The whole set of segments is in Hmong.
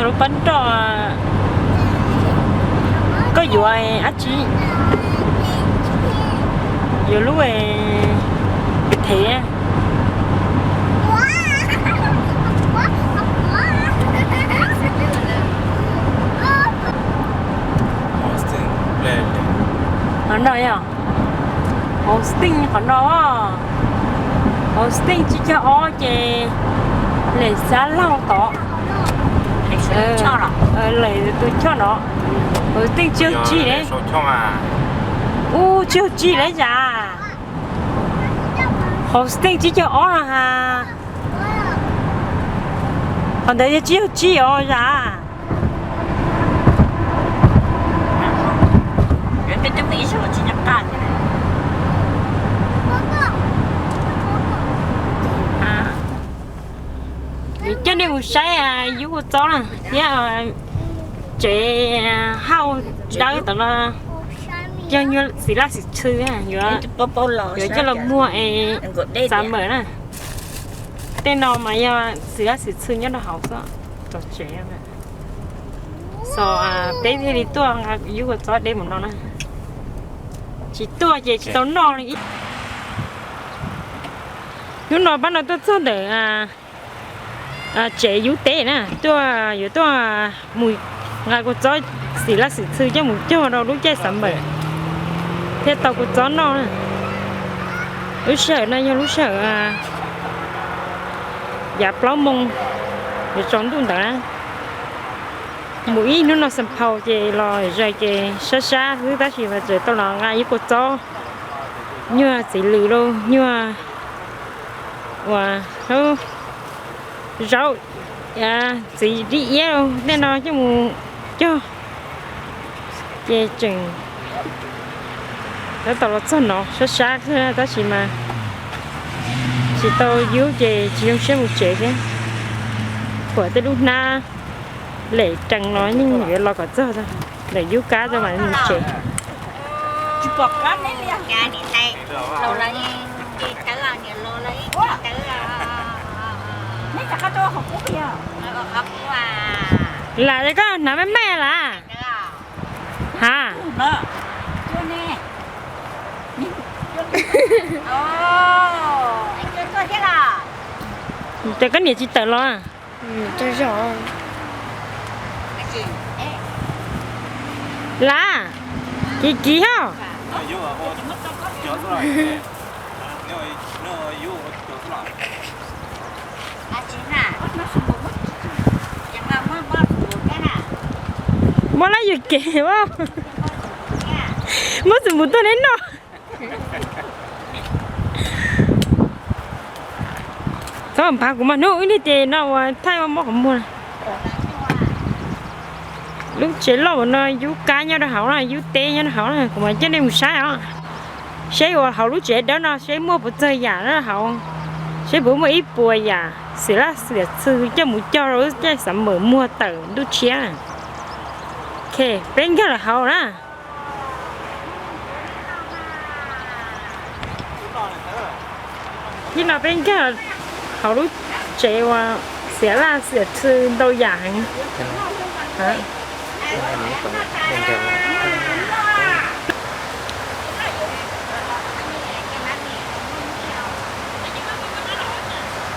Lub pab nroj, koj yuav dab tsi? Yuav lub thev. Qhov no yog hauv Steam, qhov no hauv Steam tsib caug ob ces lem xab laug tod. Lem tus choj no, hauv Steam tsib caug tsib ne. Ub, tsib caug tsib lawm yam. Hauv Steam tsib caug ob no ha. Qhov ntawd yog tsib caug tsib os yam. Coj nej mus saib yub kua txob na thiab tsev hauj dawb tom no, cog nyuag xim laj xim txhw yuav coj los muag es xav mawm na. Tej no mas yog xim laj xim txhw nyob rau hauv xwb, tom tsev. Xo peb thiaj li tuaj nqa yub kua txob deb mus no na. Tsis tuaj ces tsis tau noj li. Hnub no pab no tuaj txog ntawm tsev yub teb na, tuaj yuav tuaj mus nqa kua txob xim laj xim txhw coj mus cog rau lub caij xav mawm thiaj tau kua txob noj na. Lub sij hawm no yog lub sij hawm yav plaub moo yuav tsaus ntuj ntawd na. Mus ib hnub no Xeem Phau ces los zais ces sab sab xwb tab sis mas tseem tau los nqa ib kua txob, nyuag txiv lws lauj, nyuag uas zaub, txiv dib iab lauj, tej no coj mus cog. Ces tseem tab tom los txog no sab sab xwb tab sis mas tsis tau yub ces tsis zoo siab mus tsev thiab. Thuam tej lub hnab lem rees los yeej yuav los kom txog, lawm yub kab tso mam mus tsev. Lam, koj hnav maj maj lawm? Ha, ces koj niam tsis tawm los? Lam, kiv kiv hos. Muab lab yus kev, muab xus mus tuaj neb noj. Txhob phav kuv mas hnub ib niag ces no ua thaij ua muab qhov muag. Lub tsev loj no yub kab nyob rau hauv na, yub teb nyob rau hauv na, kuv mam coj nej mus saib os. Seb uas hauv lub tsev dawb no seb muaj puas txog yam na hauv, seb puas muaj ib puas yam xim laj xim txhw coj mus cog rau lub caij xav mawm muag tawm ntuj tshiab. Ok, peb nkag lawm hauv na. Ib no peb nkag hauv lub tsev uas xiam laj xiam txhw ntau yam heev.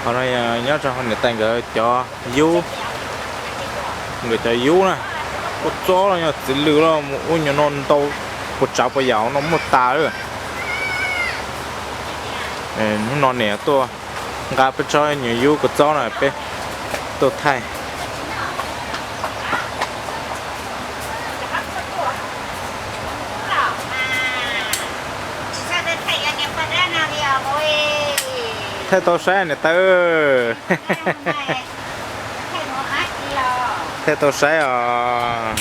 Qhov no nyob rau hauv niam tais nkawd cov yub, nkawd cov yub na, kua txob los yog txiv lws los mus ua nyuag no ntau, puas tsav puas yam no muaj tas lawm. Hnub no niam tuaj nqa peb tsob nyuag yub kua txob na peb tuaj thaij. Thaij tau saib niam tais. Thaij tau saib os.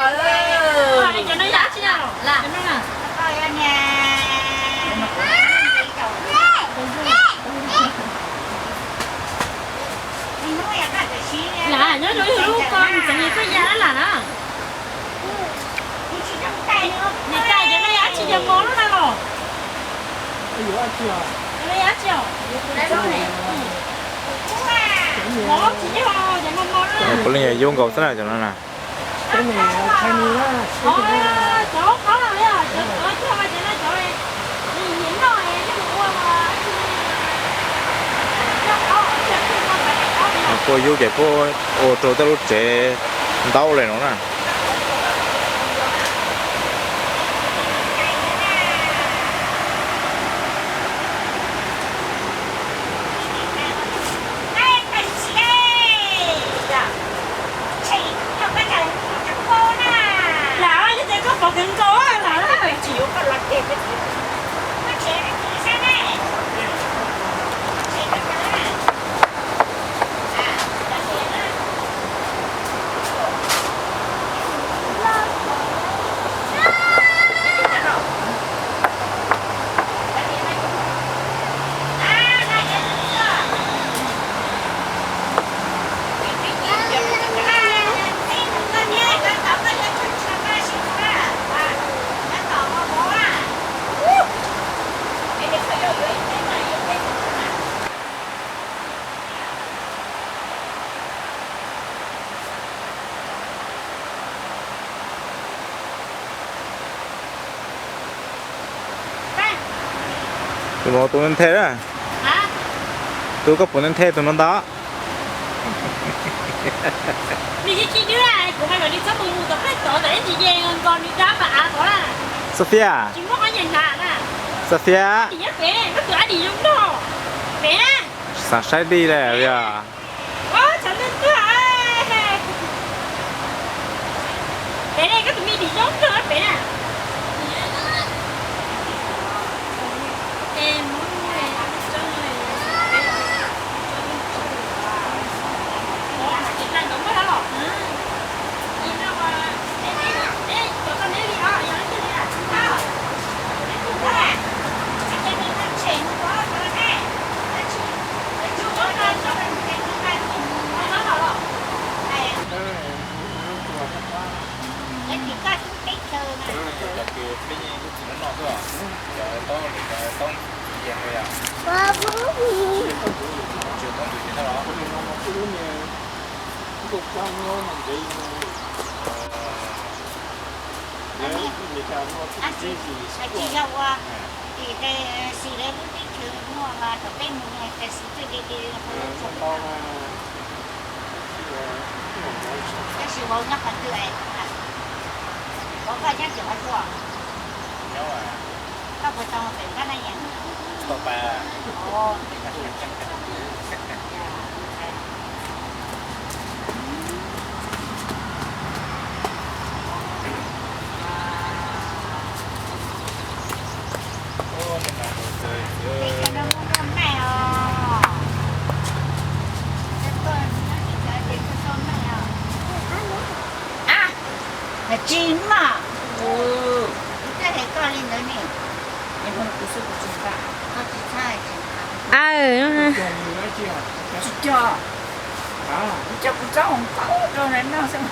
Cov no yog dab tsi na? Lam nyob rau ib lub ko tseem yog koj ya lam na. Niam tais, cov no yog dab tsi, cov mov lub na los? Cov no yog dab tsi os? Mov tsis yog, cov no mov lub na. Puav leej yog yob nkaus xwb na cov no na. Cov qaub no, cov no cov noj, cov no cov noj ua. Puab yub ces puab ua rau tej lub tsev ntaub li no na. Lam, yog tias koj pom kawg nkaus lam. Tus no tus nthe na. Tus koj pum nthe tus no ntag. Nws yeej tsis dwb, kuv hais kom nws txhob mus mus tom peb tod, tam ib ntsis ces nkaus nws rab pas av tod na. Sofia. Tsis muaj qhov nyiam hnav na. Sofia. Tim nyob pem, koj tus ab dim zoo nraug. Pem na. Xav saib dij li yog. Ua, tshav ntuj tuag. Pem ne, koj tus me dim zoo nraug pem na. Tsis yog ua, tim Xis Lawv lub teb chaws muaj mas thaum peb mus Xis Lawv txoj kev tab sis vauv nyob qhov twg es, vauv koj nyob tim qhov twg? Koj puas tau pem Kab Naj Yas? Tsis mas, kuv twb hais koj li ntawd ne. Koj tsis txhob, tsis cog, cog kuv txob hmoov qaub rau noj xwb.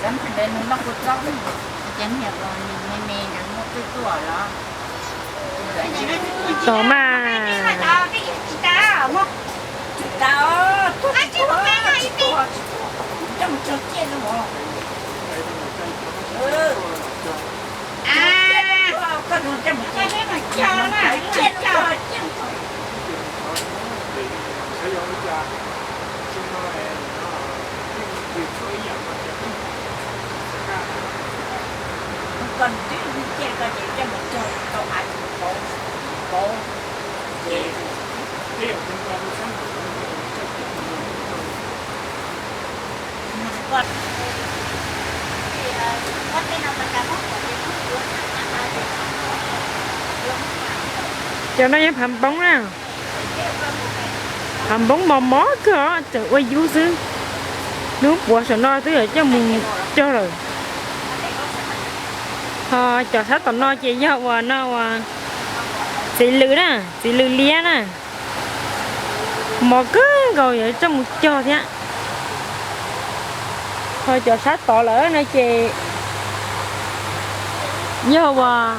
Cov niag ntawd nws noj kuv txob, cov niag me me ntawd muaj twj tuaj los. Tau mas. Cov no yog phav npoob na. Phav npoob mos mos kawg os, tseem ua yub xwb. Hnub puav saum no twb yuav coj mus cog lawm. Ho cov sab tom no ces yog uas no uas txiv lws na, txiv lws liab na. Mos kawg nkaus yuav coj mus cog thiab. Ho cov sab tod lawm no ces yog uas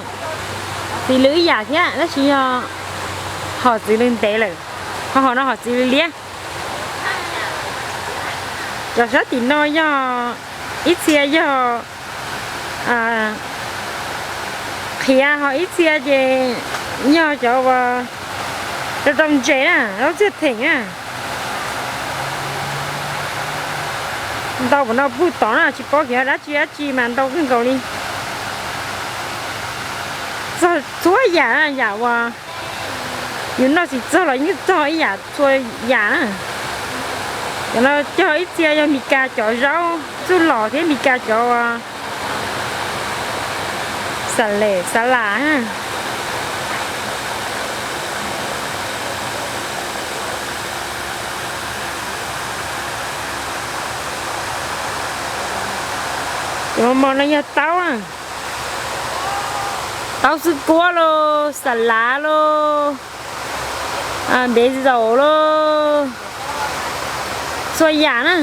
txiv lws ib yam thiab, tab sis yog hom txiv lws ntev lawm, ho hom no hom txiv lws liab. Cov sab tim no yog ib txhia yog qhiav, ho ib txhia ces yog cov uas rau rau ntses na, laub txiaj theem na. Ntau pam no pug tod na, tsis paub xyov dab tsi dab tsi mas ntau kawg nkaus li. Txog txhua yam, yam uas yus noj tsis txog los yeej txog ib yam txhua yam na. Cov no cog ib txhia yog Mes Kas cov zaub txuj lom thiab Mes Kas cov xas les xas las. Cov mos mos no yog taub, taub xwb kuab los, xas lav los, npev zaum los, txhua yam na.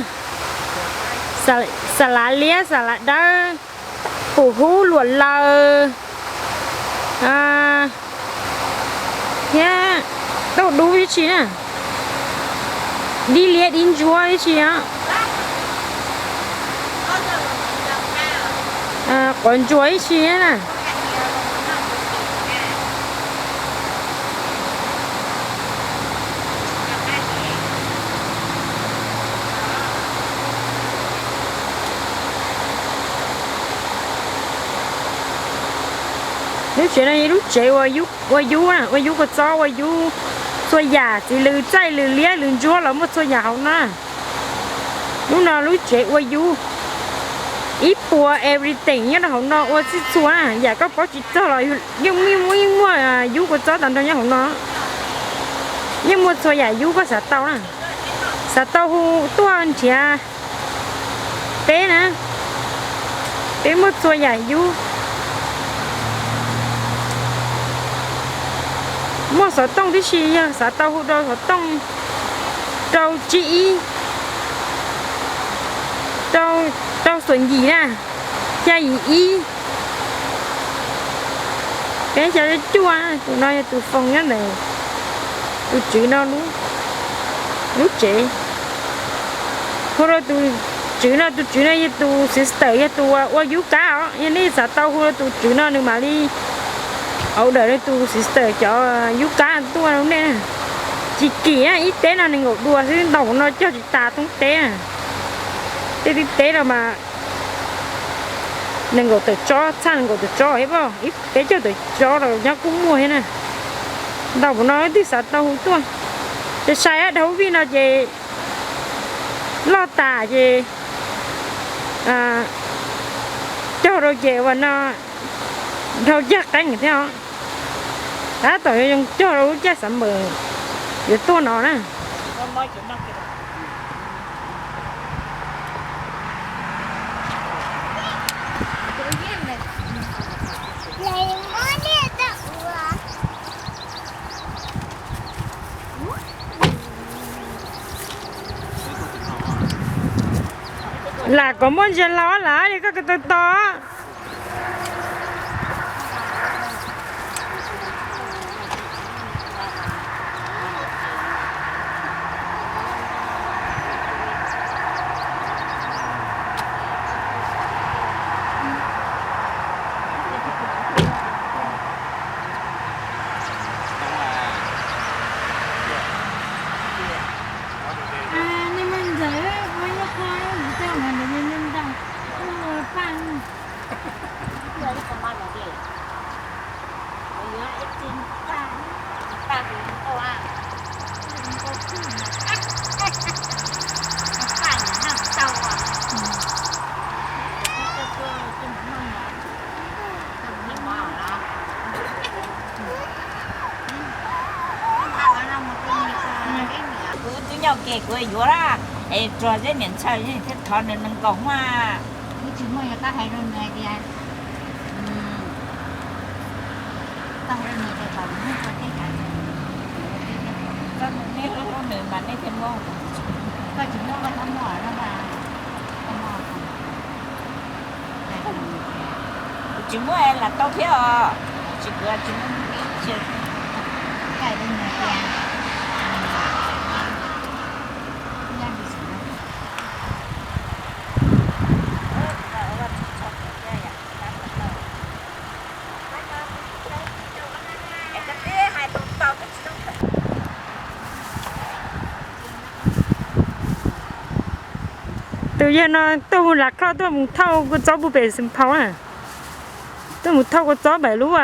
Xas lav liab, xas lav dawb, pum hub luam laws, thiab tauj dub tib si na, dib liab dib ntsuab tib si os, quav ntsuas tib si na. Lub tsev no yog lub tsev ua yub, ua yub kua txob, ua yub txhua yam, txiv lws txaij, lws liab, lws ntsuab los muaj txhua yam hauv no. Lub no lub tsev ua yub, ib puas everything nyob rau hauv no ua txhij txhua na, yam koj paub tsis txog los yeej muaj, yeej muaj yub kua txob tag nrho nyob hauv no. Yeej muaj txhua yam yub koj xav tau na. Xav tau hu tuaj nrhiav peb na, peb muaj txhua yam yub. Muaj xov tooj tib si, yog xav tau hu rau xov tooj rau tsib ib, rau, rau xuam yim na, xya yim ib, peb xya cuaj. Tus no yog tus foos nyob ntawm tus tswv no lub tsev. Hu rau tus tswv no, tus tswv no yog tus sister, yog tus ua yub kab os. Yog nej xav tau hu rau tus tswv no nws mam li order rau tus sister cov yub kab tuaj rau nej. Tsis kim na, ib teb no nees nkaum dua xwb, ntau no cog tsis tas thoob teb na. Tej tib teb no mas nees nkaum tawm tsob, txhaj nees nkaum tawm tsob thiab, peb caug tawm tsob los nyob kuj muaj thiab na. Ntau no twb xav tau hu tuaj. Ces sai dab hub vij no ces loj tas ces cog rau ces ua no dhau caj qeej thiab os. Tab tom yuav cog rau lub caij xav npawm yuav tuaj no na. Lam kom muaj ntsia hlau lawm li koj ko taw to. Nej muaj ntxawm ua ib qho ntawd, ntawd ntawd ntawd ntawd, ua paj. Ke kuv yuav lawm, es tsuas zeb niam ntxhais thiaj thov nws nees nkaum mas. Kuv tsis muaj, yog koj hais rau nws hais tias, koj hais rau nws tias kom nws muab koj teb chaws, koj neb hlub hlub nws mas neb thiaj muab. Koj tsis muab koj txhob muaj, koj muaj. Kuv tsis muab lam tau thiab os, tsis kuv tsis muab. Tus yawg no tuaj mus lam kho tuaj mus thauj kua txob pub pem Xeev Phau na. Tuaj mus thauj kua txob pem lub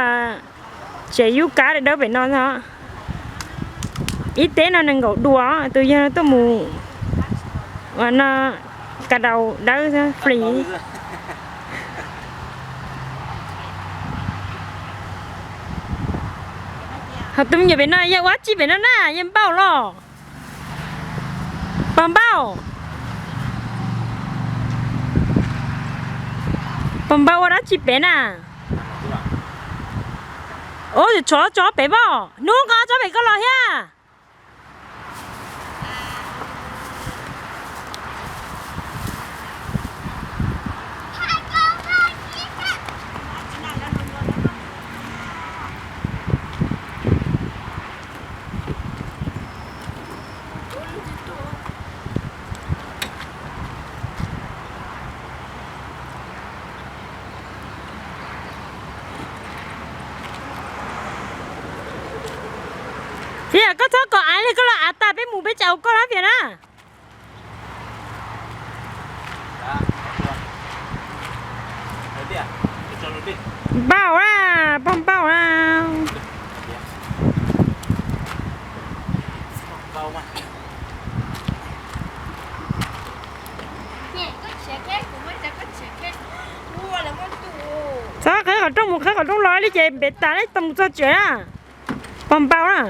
tsev yub kab dawb pem no. Ib teb no nees nkaum duas, tus yawg no tuaj mus ua no ka daus dawb free. Ho tus me nyuam pem no yog ua dab tsi pem no na, yog npauj los? Pog npauj, pog npauj ua dab tsi pem na? Ub, tsov tso pem pom, hnub nqa tso pem koj los thiab. Fias, koj txhob kom av li, koj los av tas peb mus peb tsis ua koj na Fias na. Npauj na, pog npauj na. Txhob qhib qhov rooj mus qhib qhov rooj los li ces npev tas li tau mus txog tsev na. Pog npauj na.